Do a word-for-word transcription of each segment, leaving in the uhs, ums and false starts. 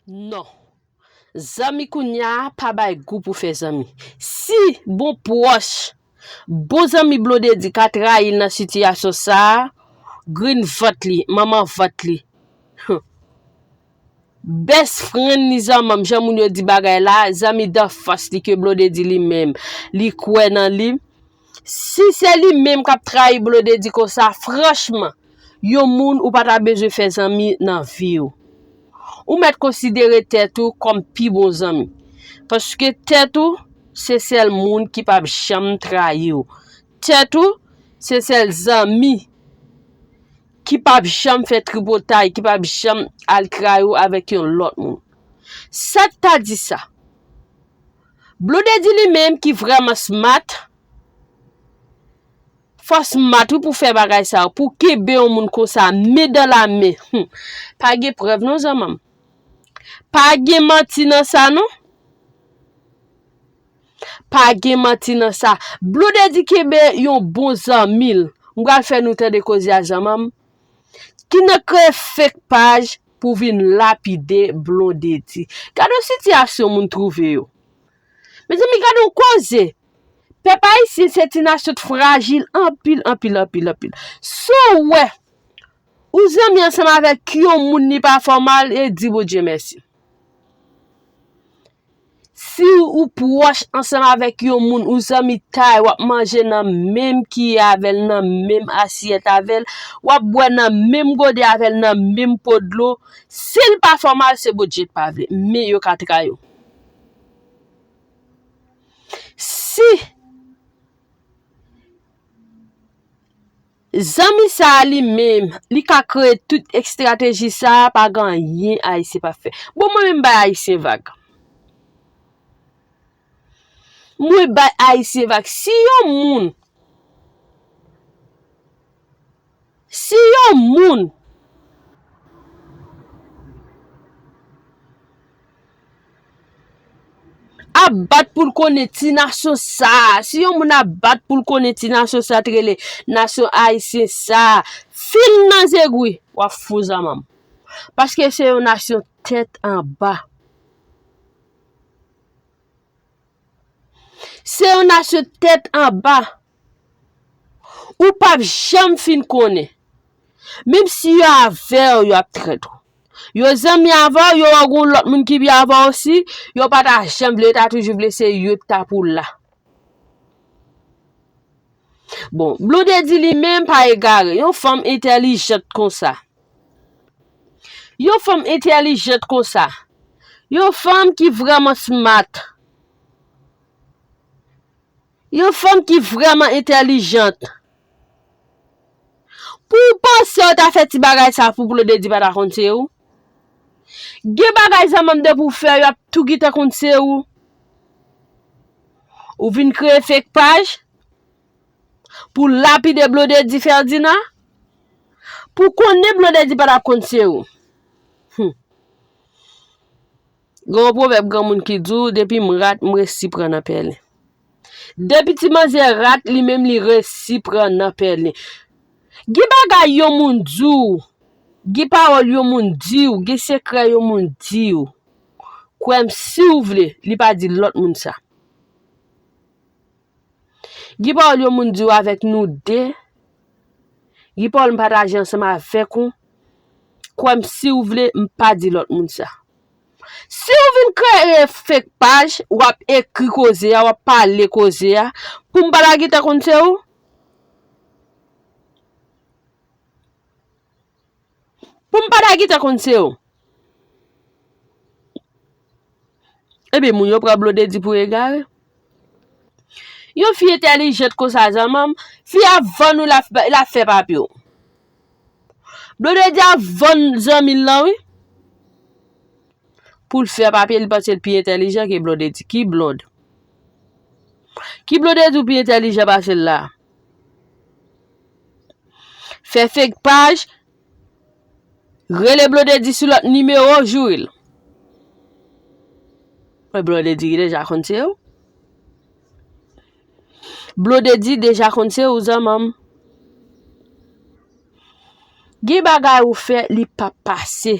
Non. Zanmi kounye a pa bay gou pou fè zanmi. Si bon pwòch, bon zanmi Blondedy ka trayi l nan sitiyasyon sa a, grenn vant li, manman vant li. Best friend li zanmanm, jan moun yo di bagay la, zanmi danfans li ke Blondedy li menm, li kwè nan li. Si se li menm k ap trayi Blondedy konsa, franchman, yon moun ou pa ta bezwen fè zanmi nan vi w. Ou mèt konsidere tèt ou kòm pi bon zanmi. Paske tèt ou, se sèl moun ki p ap janm trayi w. Tèt ou, se sèl zanmi ki p ap janm fè tripotay, ki p ap janm al trayi w avèk yon lòt moun. Sa k ta di sa? Blondedy li menm ki vrèman smart, fò smart wi pou fè bagay sa yo, pou kenbe yon moun konsa, men dan la men. Hmm. Pa gen prèv non zanmanm. Pa gen manti nan sa non. Pa gen manti nan sa. Blondedy kenbe yon bon zanmi l. M pral fè nou tande koze a zanmanm. Ki nan kreye fake paj pou vin lapide Blondedy. Gade yon sitiyasyon moun twouve yo. Mezanmi, gade yon koze. Pèp ayisyen se ti nasyon t frajil anpil, anpil, anpil, anpil. Si w wè ou zanmi ansanm avèk yon moun li pa fè w mal, e di Bondye mèsi. Si ou pwòch ansanm avèk yon moun, ou zanmi tay, w ap manje nan menm kiyè avè l, nan menm asyèt avè l, w ap bwè nan menm gode avè l, nan menm po dlo, si l pa fè w mal, se Bondye k pa vle, men yo ka trayi w. Si zanmi sa a li menm, li ka kreye tout estrateji sa a, pa gen anyen Ayisyen p ap fè. Bon, mwen menm bay Ayisyen vag. Mwen bay Ayisyen vag. Si yon moun, si yon moun ap bat pou l konnen ti nasyon sa a, si yon moun ap bat pou l konnen ti nasyon sa a t rele nasyon ayisyen sa a, fil nan zegwi, w ap fou zanmanm. Paske se yon nasyon tèt anba. Se yon nasyon tèt anba. Ou p ap janm fin konnen. Menm si yo avè w, yo ap trèt ou. Yo zanmi avè w, yo wè w gen yon lòt moun ki byen avè w osi, yo pa ta janm vle, yo ta toujou vle se yo k ta pou la. Bon, Blondedy li menm pa egare, yon fanm entèlijant konsa. Yon fanm entèlijant konsa. Yon fanm ki vrèman smart. Yon fanm ki vrèman entèlijant. Pou w panse w ta fè ti bagay sa pou Blondedy pa ta konn se ou? Gen bagay zanmanm depi w fè, y ap tou gentan konn se ou. Ou vin kreye fake paj pou lapide Blondedy Ferdinand, pou konnen Blondedy pa t ap konn se ou. Hmm. Gen yon pwovèb granmoun ki di w, depi m rat, m resi pran nan pèlen. Depi ti manzè rat, li menm li resi pran nan pèlen. Gen bagay yon moun di w, gen pawòl yon moun di w, gen sekrè yon moun di w. Kwè m, si w vle, li pa di lòt moun sa. Gen pawòl yon moun di w avèk nou de. Gen pawòl m pataje ansanm avèk ou. Kwè m, si w vle, m pa di lòt moun sa. Si w vin kreye fake paj, w ap ekri koze a, w ap pale koze a, pou m pa ta gentan konn se ou? Pou m pa ta gentan konn se ou? Ebyen, moun yo pran Blondedy pou egare. Yon fi entèlijant konsa, zanmanm, fi a vann ou, l ap, l ap fè papye w. Blondedy ap vann zanmi l lan, wi. Pou l fè papye, li panse l pi entèlijan ke Blondedy. Ki Blond? Ki Blondedy ou pi entèlijan pase l la? Fè fake paj, rele Blondedy sou lòt nimewo, joure l. Men Blondedy deja konn se ou. Blondedy deja konn se ou, zanmanm. Gen bagay ou fè, li p ap pase.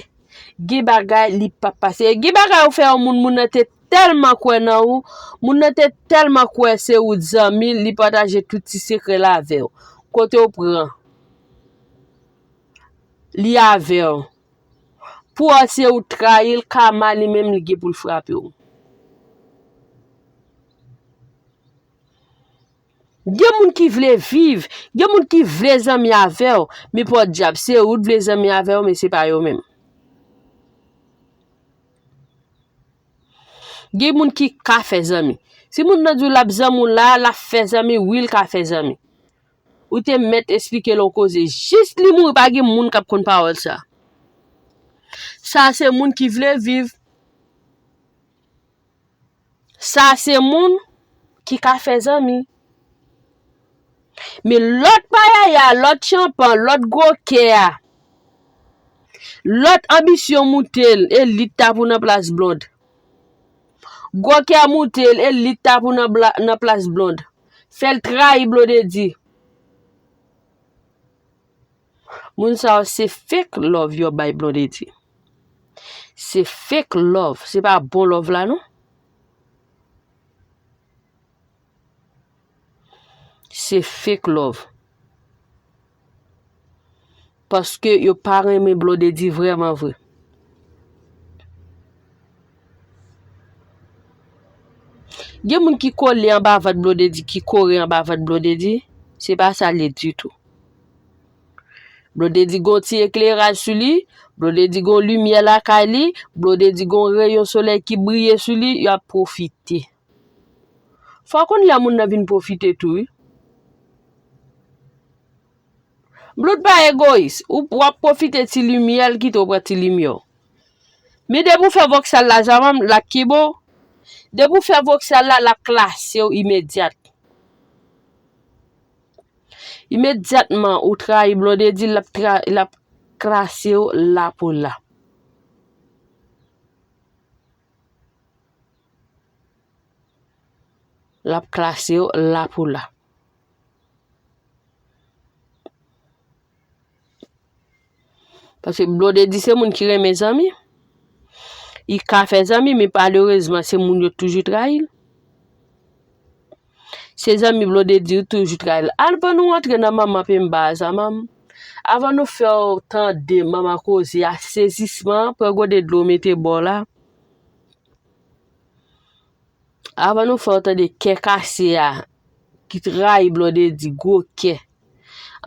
Gen bagay li p ap pase. Gen bagay ou fè yon moun, moun nan te tèlman kwè nan ou, moun nan te tèlman kwè se ou t zanmi l, li pataje tout ti sekrè l avè w. Kote w pran li avè w. Pou w se ou t trayi l, kama li menm li gen pou l frape w. Gen moun ki vle viv, gen moun ki vle zanmi avè w, men pòdyab, se ou t vle zanmi avè w, men se pa yo menm. Gen moun ki ka fè zanmi. Si moun nan di w l ap zanmi w la, l ap fè zanmi, wi, l ka fè zanmi. Ou te mèt esplike l yon koze. Jis li mouri, pa gen moun k ap konn pawòl sa. Sa se moun ki vle viv. Sa se moun ki ka fè zanmi. Men lòt payaya, lòt tchanpan, lòt gwo kè a, lòt anbisyon moute l, e li t ta pou nan plas Blonde. Gwo kè a moute l, e li t ta pou nan bla- nan plas Blonde. Fè l trayi Blondedy. Moun sa yo se fake love yo bay Blondedy. Se fake love, se pa bon love la non. Se fake love. Paske yo pa renmen Blondedy vrèman vre. Gen moun ki kole anba vant Blondedy, ki kore anba vant Blondedy, se pa sa l ye ditou. Blondedy gon ti ekleraj sou li, Blondedy gon limyè lakay li, Blondedy gon reyon solèy ki briye sou li, y ap pwofite. Fò w konn lè moun nan vin pwofite tou, wi. Blonde pa egoyis, ou w ap pwofite ti limyè l, kite w pran ti limyè w. Men depi w fè vòksal la, zanmanm, l ap kenbe w. Depi w fè vòksal la, l ap klase w imedyat. Imedyatman ou trayi Blondedy, l ap tra- l ap klase w la pou la. L ap klase w la pou la. Paske Blondedy se moun ki renmen zanmi. Li ka fè zanmi, men malerezman, se moun yo toujou trayi l. Se zanmi Blondedy yo toujou trayi l. Anvan nou antre nan manman penba a, zanmanm, avan nou fè w tande manman koze a, sezisman, pran gode dlo mete bò w la. Avan nou fè w tande kè kase a, ki trayi Blondedy, gwo kè,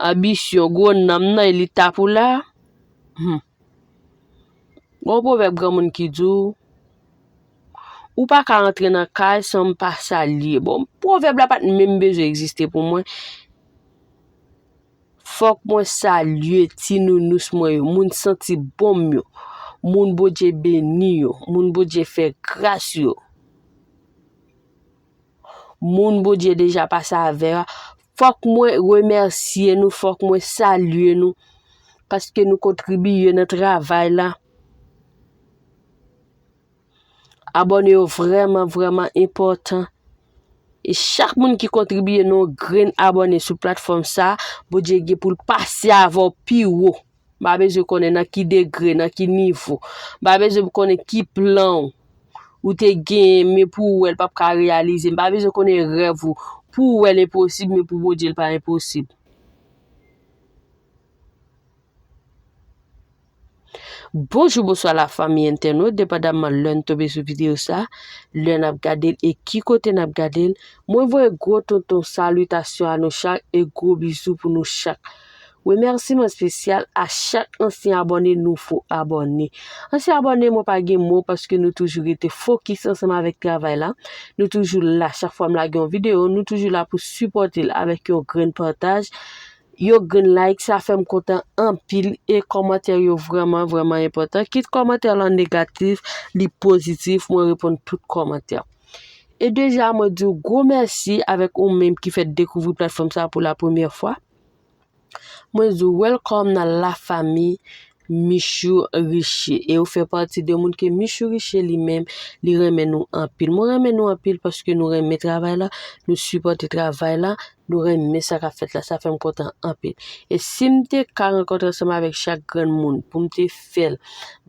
anbisyon, gwo nanm nan, e li t ap ou la. Hmm. Gon pwovèb granmoun ki di w, ou pa ka antre nan kay san m pa salye. Bon, pwovèb la pa t menm bezwen egziste pou mwen. Fòk mwen salye ti nounous mwen yo, moun santi bon m yo, moun Bondye beni yo, moun Bondye fè gras yo, moun Bondye deja pase avè a. Fòk mwen remèsye nou, fòk mwen salye nou, paske nou kontribiye nan travay la. Abòne yo vrèman, vrèman enpòtan. E chak moun ki kontribiye nan yon grenn abòne sou platfòm sa, Bondye gen pou l pase avè w pi wo. M pa bezwen konnen nan ki degre, nan ki nivo. M pa bezwen konnen ki plan w ou te genyen, men pou w wè l p ap ka reyalize. M pa bezwen konnen rèv ou pou w wè l enposib, men pou Bondye l pa enposib. Bonjou, bonswa lafanmi entènot, depandamman lè n tonbe sou videyo sa, lè n ap gade l e ki kote n ap gade l, mwen voye gwo tonton salitasyon a nou chak e gwo bizou pou nou chak. Remèsiman espesyal a chak ansyen abòne, nouvo abòne. Ansyen abòne, mwen pa gen mo paske nou toujou rete fokis ansanm avèk travay la. Nou toujou la, chak fwa m lage yon videyo, nou toujou la pou sipòte l avèk yon grenn pataj. Yon grenn like, sa fè m kontan anpil e kòmantè yo vrèman, vrèman enpòtan. Kit kòmantè lan negatif, li pozitif, mwen reponn tout kòmantè. E deja, mwen di w gwo mèsi avèk ou menm ki fèk dekouvri platfòm sa pou la premyè fwa. Mwen di w welcome nan lafanmi Michou Riche. E ou fè pati de moun ke Michou Riche li menm, li renmen nou anpil. Mwen renmen nou anpil paske nou renmen travay la, nou sipòte travay la, nou renmen sa k ap fèt la, sa fè m kontan anpil. E si m te ka rankontre ansanm avèk chak grenn moun pou m te fè l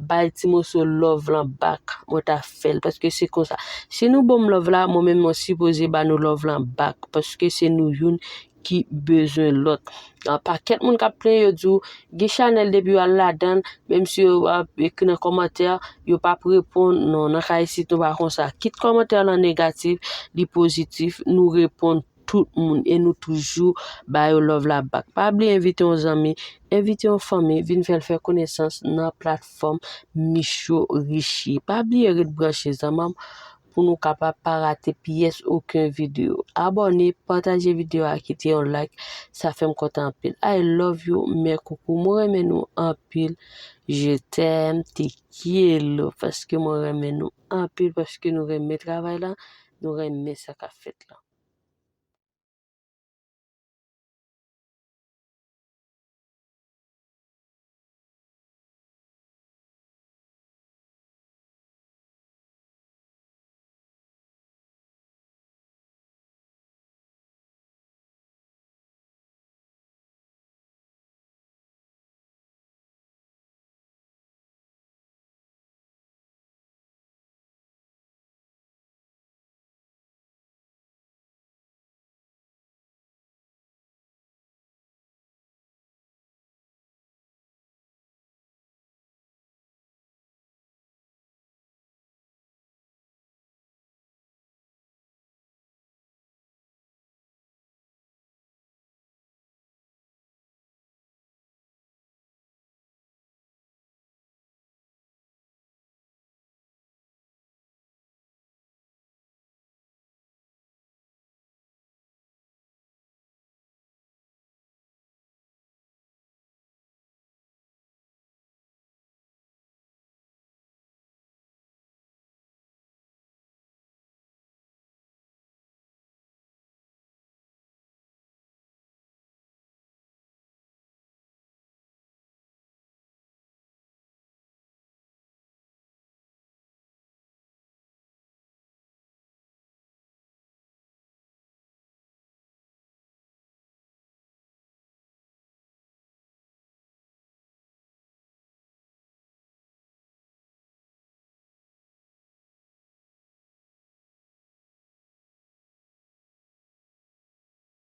bay ti moso love lan back, mwen ta fè l, paske se konsa. Si nou ban m love la, mwen menm mwen sipoze ba nou love lan back, paske se nou youn ki bezwen lòt. Gen pakèt moun k ap plenyen, yo di w gen chanèl, depi yo al ladan l, menm si yo ap ekri nan kòmantè, yo p ap reponn. Non, nan ka isit nou pa konsa. Kit kòmantè lan negatif, li pozitif, nou reponn tout moun e nou toujou ba yo love la back. Pa bliye envite yon zanmi, envite yon fanmi, vin fè l fè konesans nan platfòm Michou Riche. Pa bliye ret branche zanmi m pou nou kapab pa rate pyès okenn videyo. Abòne, pataje videyo a, kite yon like, sa fè m kontan anpil. I love you, mes coucou, mwen renmen nou anpil. Je t'aime, te quiero, paske mwen renmen nou anpil, paske nou renmen travay la, nou renmen sa k ap fèt la.